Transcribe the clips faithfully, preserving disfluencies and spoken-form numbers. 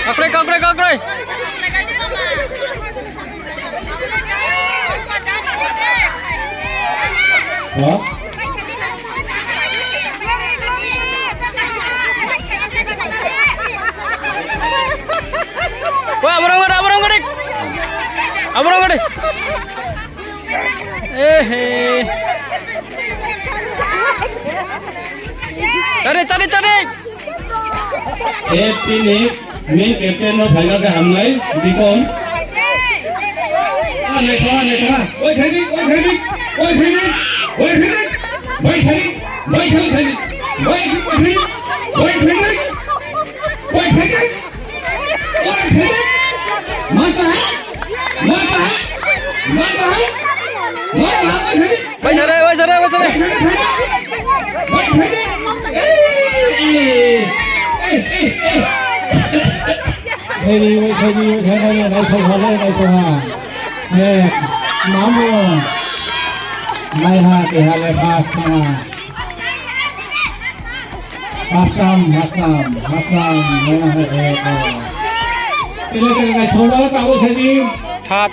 Kakroi, kakroi, kakroi. Wah, aborong gede, aborong gede. Aborong gede. Ehe. Tadi, tadi, tadi. Team ni main captain no phaina khe hamnai, Dikon. A, naitha, naitha. Oi, thaidi, oi, thaidi, oi, thaidi, oi, thaidi, oi, thaidi, oi, thaidi, oi, thaidi, oi, thaidi, oi, thaidi, oi, thaidi. Oi, thaidi. Mata hai, mata hai, mata hai, mata hai, oi, thaidi. Bai sare, bai sare, bai sare. Bai sare, bai sare, bai sare, bai sare. Eh, mamu. Naiha, keha le pass thanng ha. Pass tham, pass tham, pass tham, naiha, eh, eh. Tele, tele, nai, solo, tabo, sini. Hat.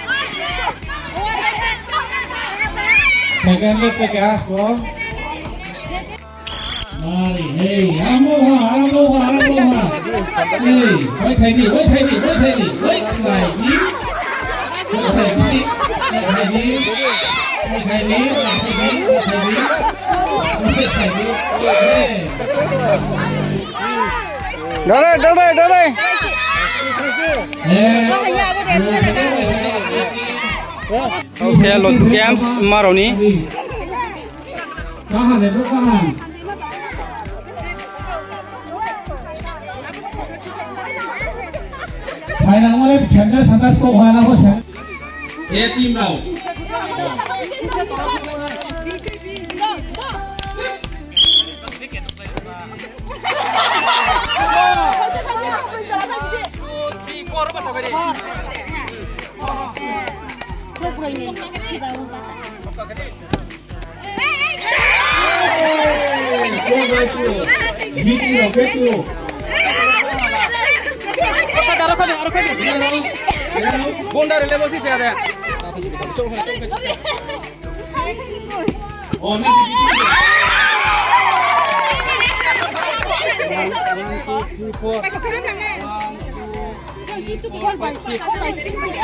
Second le peke ha, ko. Mari, hei, aramo ha, aramo ha, aramo ha. Hei, oi thaidi, oi thaidi, oi thaidi, oi thaidi. Oi thaidi, oi thaidi, oi thaidi, oi thaidi, oi thaidi. Hei. Dole, dole, dole. Hei. Oke, Lontu Games, marao ni. Kaham le bro, kaham. Phainang male khendra santa skok hana ho sa. Eh, team rao.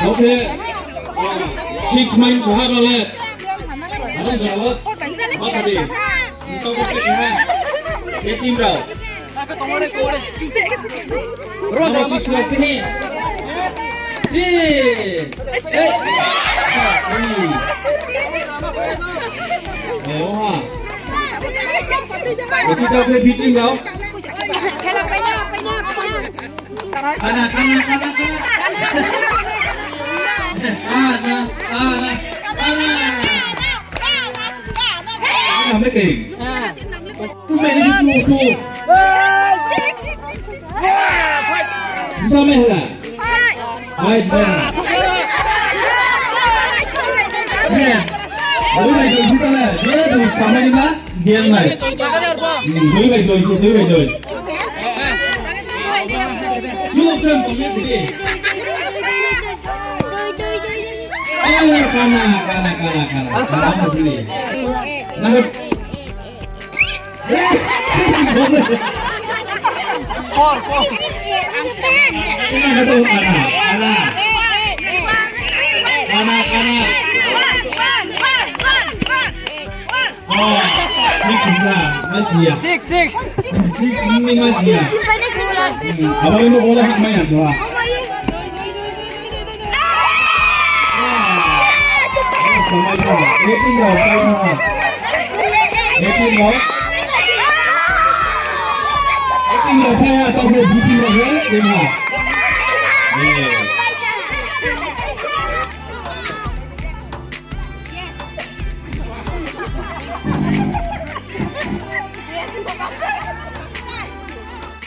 Oke, six main sahar lale. Aro jawab. Matari. Ito ko six main. Ye team rao. Aro six main sini. Six. Eh. Eh, oha. Ye kita pe B team rao. Kana, kana, kana, kana. Kana, kana, kana. Kana, mete. Too many people, too. Bisa mehla. Five, five. Dui bai dui, dui bai dui. Game nai. Hmm, dui bai dui, dui bai dui. Two of them to make the game. Eh, kana, kana, kana, kana. Kana mo sini. Nah. Four, four. Kana, kana, kana. Kana, kana. Oh, six na, masih ya. Six, six. Six ni masih ya. Apa ini bola hak main tu?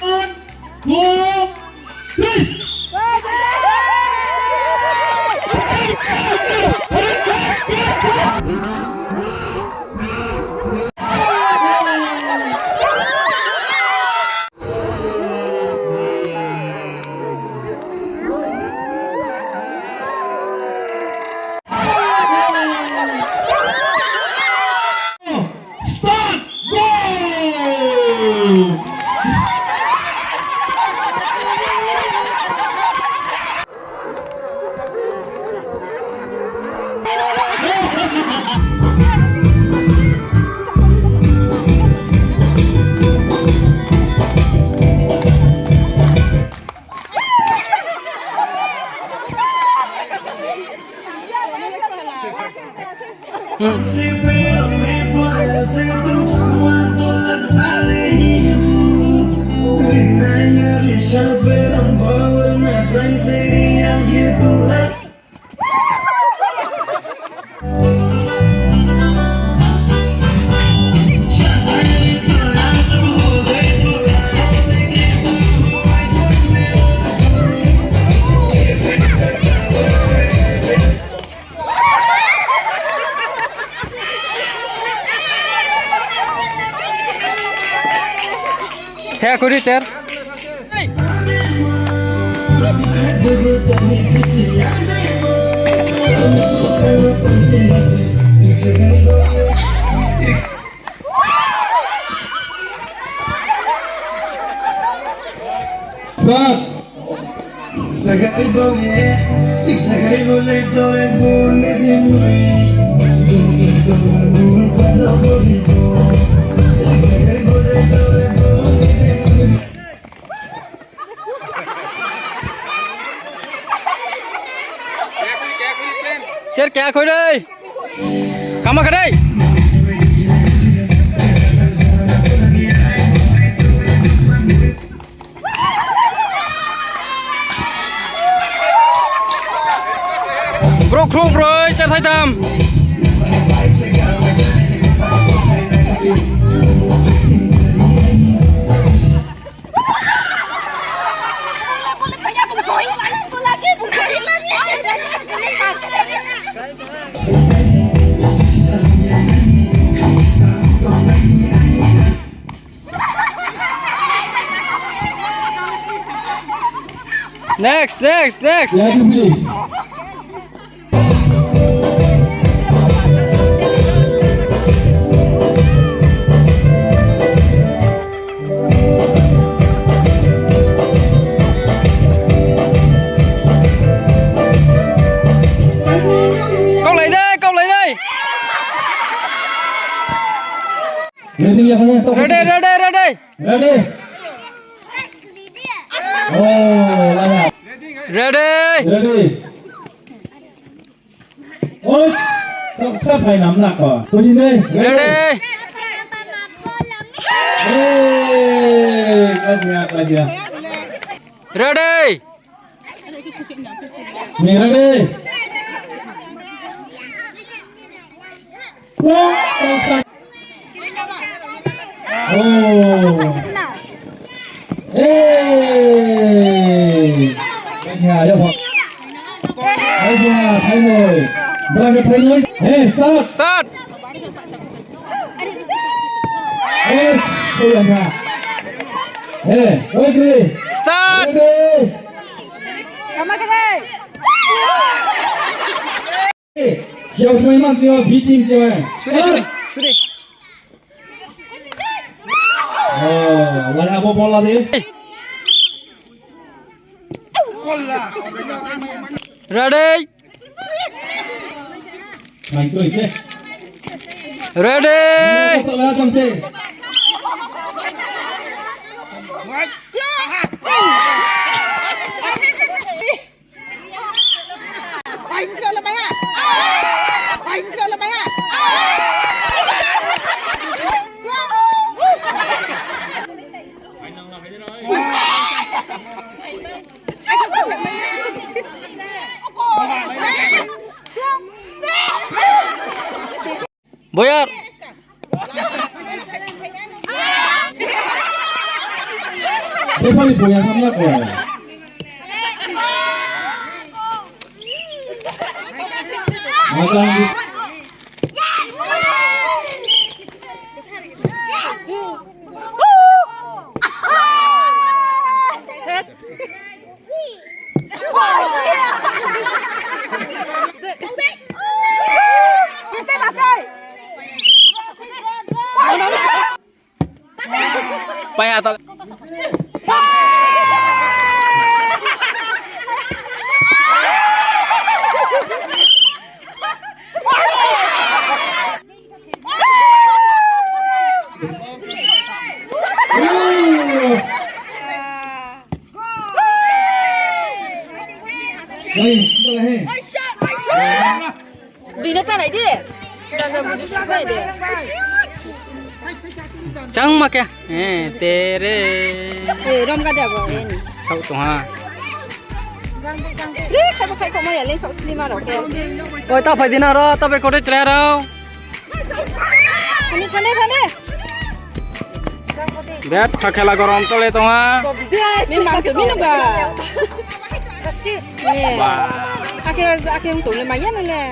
One, two, three. Start! Go! He, kuri chair. Start. Chair khe khui dei. Kama kha dei. Bro, khrouh broi, chair thaitham. Next, next, next. Kaulai dei, kaulai dei. Ready, ready, ready. Ready. Oh, lama. Ready. Ready. Oi, kok sa phai nam na ko. Kuji dei. Ready. Hey, kasia, kasia. Ready. Ni ready. Wah, kok sa. Oh. Hey. Kaisa, ya, Pak. Kaisa, final. Berapa final? Hey, start. Start. Hey, sudah, Pak. Hey, ready. Start. Ready. Sama kene. Kiyasmai man chini, B team chini. Suri, suri, suri. Oh, lai abo bola de. Ready? Main tu iche. Ready? Bola tang se. Boyar. Bapari boyar hamla ko. Pai ha to. Bini ta nai di. Jang jang buju sa nai di. Chang ma khe. Eh, tere. Eh, rom ka de abo, eh, ni. Sao tong ha. Ri, sao khai kho ma ya le, sao slima rao khe. Oi, ta phai di na ro, ta bai kore tre rao. Thani, thani, thani. Betha khela gorom chole tong ha. Min bang to, min bang. Ba. Akhe, akhe ong tong le maya no le.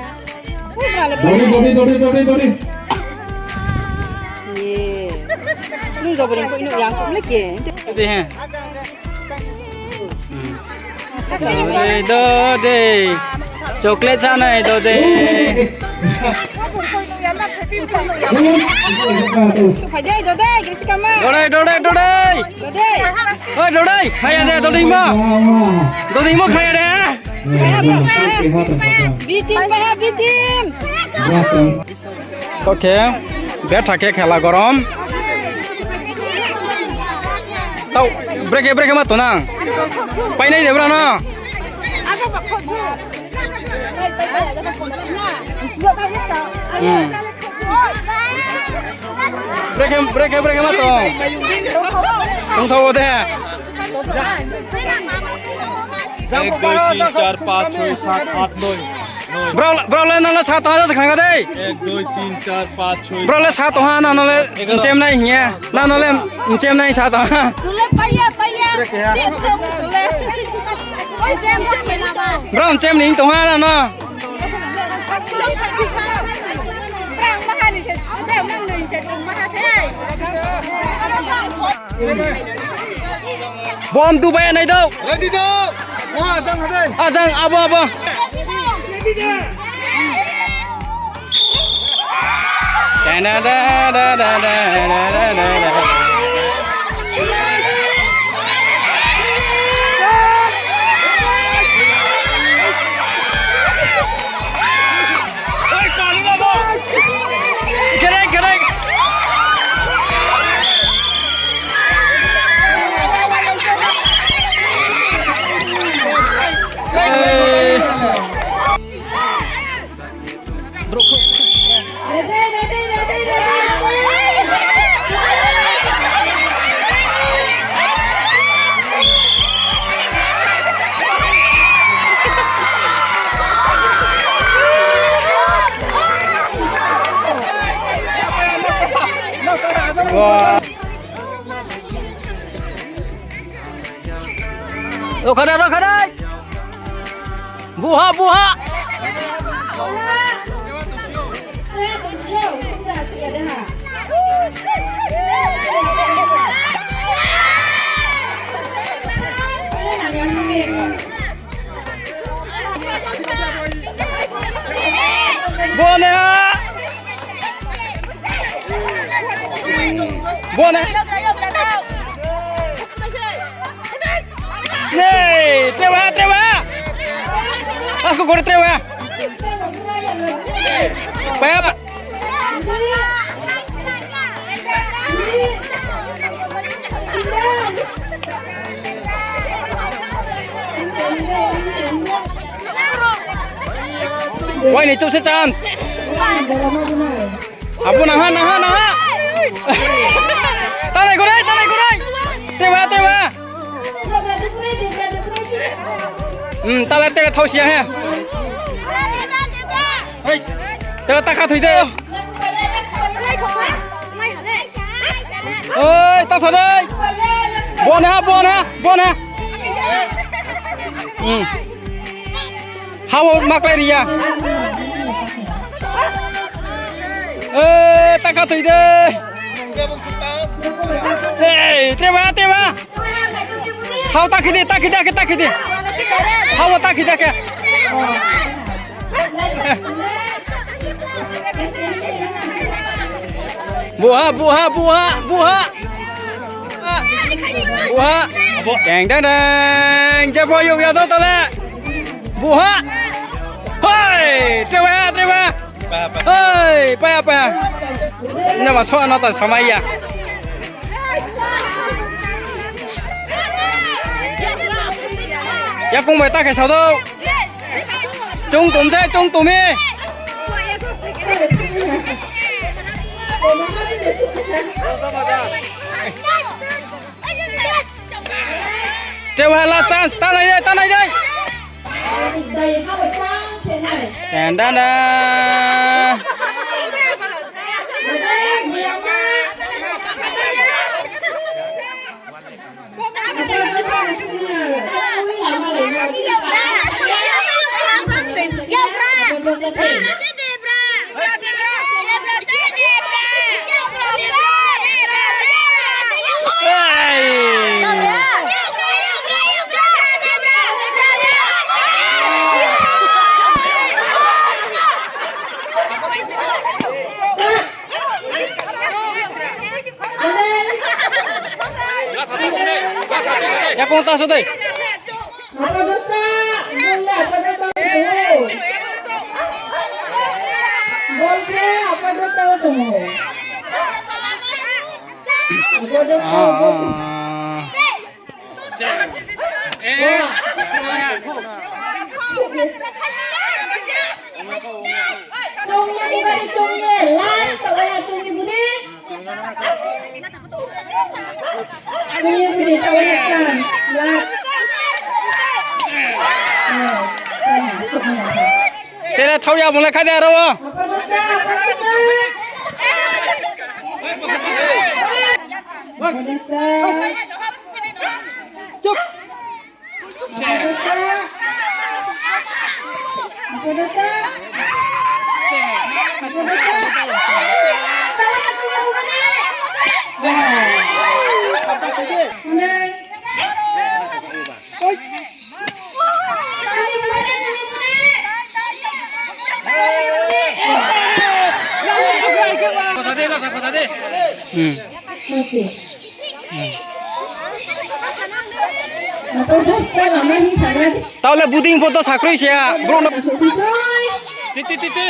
Dori, dori, dori, dori, dori. Ye. Nung jabor ing ko ino yang ko le ke. Dei he. Hmm. Dei, do, dei. Chocolate sa nai, do, dei. Phai dei, do, dei, gisi kama. Do, dei, do, dei, do, dei. Do, dei. Oi, do, dei. Khaya de, do, dei mo. Do, dei mo, khaya de. B team, B team. Okay, betha khe khela gorom. Tao, brekhe, brekhe ma tonang. Painai de bra no. Hmm. Brekhe, brekhe, brekhe ma tong. Tongthao de. এক, দুই, তিন, চার, পাঁচ, ছয়, সাত, আট, নয়। Brao, brao le nang le sa tong ha, sa khna kha dei. এক, দুই, তিন, চার, পাঁচ, ছয়। Brao le sa tong ha, nang no le mchem nai hing ye. Nang no le mchem nai sa tong ha. Brao mchem ni tong ha, nang no. Bom tu bai nai dou. Ready dou. Wah, jang ha dei. Ah, jang, abo, abo. Correct, correct. Eh. Wah. Rokha dei, rokha dei. Buha, buha. Bo ne ha. Bo ne. Nei, trewa, trewa. Aku kore trewa. Paya. Wai ni chouh se chance. Abo nang ha, nang ha, nang ha. Tanai korai, tanai korai. Trewa, trewa. Hmm, tala tere thao siya he. Tala ta kha thoi de. Oi, ta sa dei. Bon ha, bon ha, bon ha. Hmm. Hao maklai ri ya. E, ta kha thoi de. Ei, tre ba, tre ba. Hao ta khe di, ta khe di, ta khe di. Hao ta khe di khe. Buha, buha, buha, buha. Buha. Deng, deng, deng. Je bo yong ya do tale. Buha. Hoi, tre ba, tre ba. Hoi, paya, paya. Nama so ano ta samai ya. Yakung bai ta khe sao do. Chung tum se, chung tum mi. Tre ba la chance, ta nai dei, ta nai dei. Dan, dan, dan. Yakung ta so dei. Apa dosta? Bol le apa dosta? Bol khe apa dosta tong? Apa dosta? Chongni bari chongni, last, tawaya chongni budi. Chongni budi, tawaya chance, last. Tele thauya bung le kha de aro. Chup. Taoh le buding pho to sakroi se ya, brouh no. Titi, titi.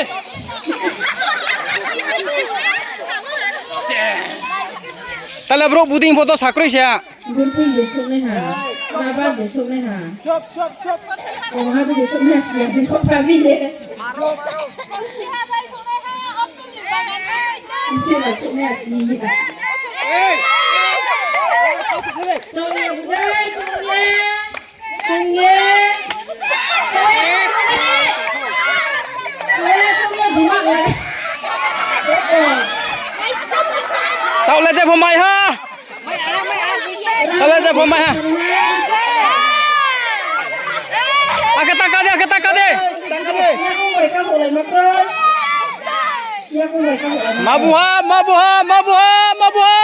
Taoh le brouh buding pho to sakroi se ya. Gurping de souhnaiha, Rabar de souhnaiha. Chop, chop, chop. Oha de souhnaiha, siya se kho phabi de. Inte la souhnaiha siya. Chong ye budai, chong ye. Chong ye. Chong ye, chong ye, dimak le. Taoh le je pho mai ha. Sale je pho mai ha. Ake taka de, ake taka de. Ma buha, ma buha, ma buha, ma buha.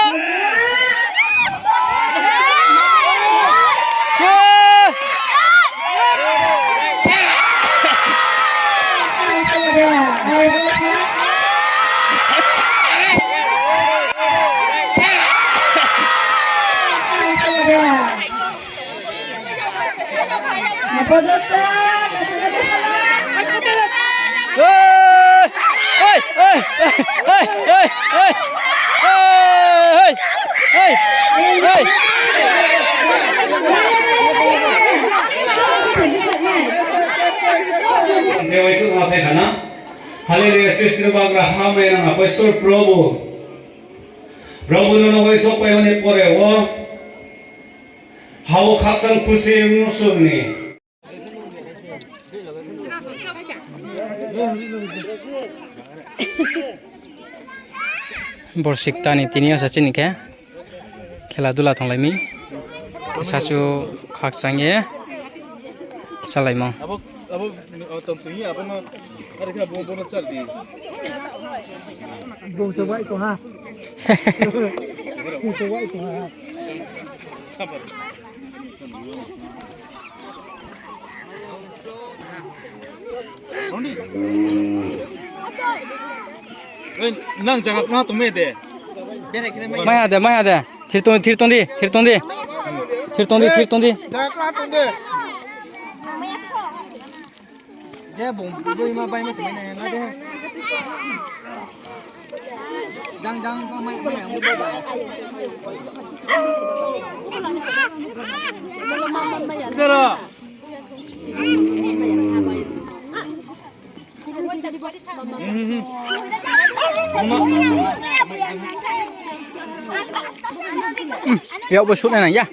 Haleluya, srishti ni bagra hamya nang Apostle Probhu. Probhu no no uaingsouhpai honi pore wo ha wo khakchang khusi mnusu ni. Borsik ta ni tini yo sa chini khe khela dula thonglai mi. Sasu khakchang ye salaimo. Abo, o, tong tong ye, abo no, are khe abo, bo no chal di. Bung se wai tong ha. Bung se wai tong ha. Oi, nang jaga kma tong me de. Mai ha de, mai ha de. Thir tong, thir tong di, thir tong di. Thir tong di, thir tong di. Je bung boi ma bai ma se mai na la de. Jang jang ma mai mai ang. Dara. Yak bo sut nai nang ya.